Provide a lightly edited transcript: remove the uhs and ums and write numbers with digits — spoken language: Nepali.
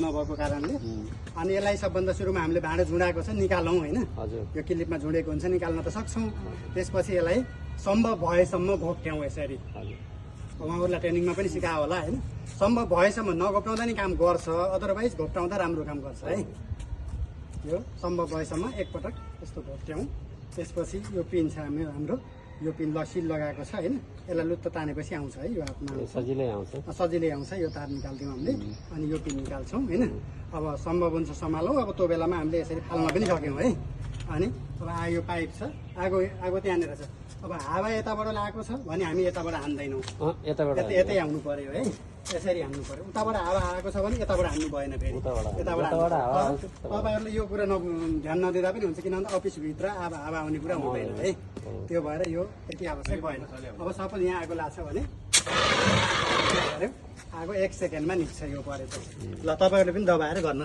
नभएको कारणले अनि यसलाई सबभन्दा सुरुमा हामीले भाँडो झुडाएको छ निकालौँ होइन यो क्लिपमा झुडेको हुन्छ निकाल्न त सक्छौँ त्यसपछि यसलाई सम्भव भएसम्म घोप्ट्याउँ यसरी उहाँहरूलाई ट्रेनिङमा पनि सिकायो होला होइन सम्भव भएसम्म नघोप्टाउँदा नि काम गर्छ अदरवाइज घोप्टाउँदा राम्रो काम गर्छ है यो सम्भव भएसम्म एकपटक यस्तो घोप्ट्याउँ त्यसपछि यो पिन छ हाम्रो यो पिन सिल लगाएको छ होइन यसलाई लुत्त तानेपछि आउँछ है यो हातमा सजिलै आउँछ यो तार निकाल्थ्यौँ हामीले अनि यो पिन निकाल्छौँ होइन अब सम्भव हुन्छ सम्हालौँ अब त्यो बेलामा हामीले यसरी फाल्न पनि सक्यौँ है अनि अब यो पाइप छ आगो त्यहाँनिर छ अब हावा यताबाट लागेको छ भने हामी यताबाट हान्दैनौँ यतै हान्नु पर्यो है यसरी हान्नु पर्यो उताबाट हावा आएको छ भने यताबाट हान्नु भएन फेरि यताबाट तपाईँहरूले यो कुरा ध्यान नदिँदा पनि हुन्छ किनभने अफिसभित्र हावा आउने कुरा हुँदैन है त्यो भएर यो त्यति आवश्यक भएन अब सपोज यहाँ आगो लाग्छ भने आगो 1 सेकेन्डमा निस्छ यो परेपछि ल तपाईँहरूले पनि दबाएर गर्न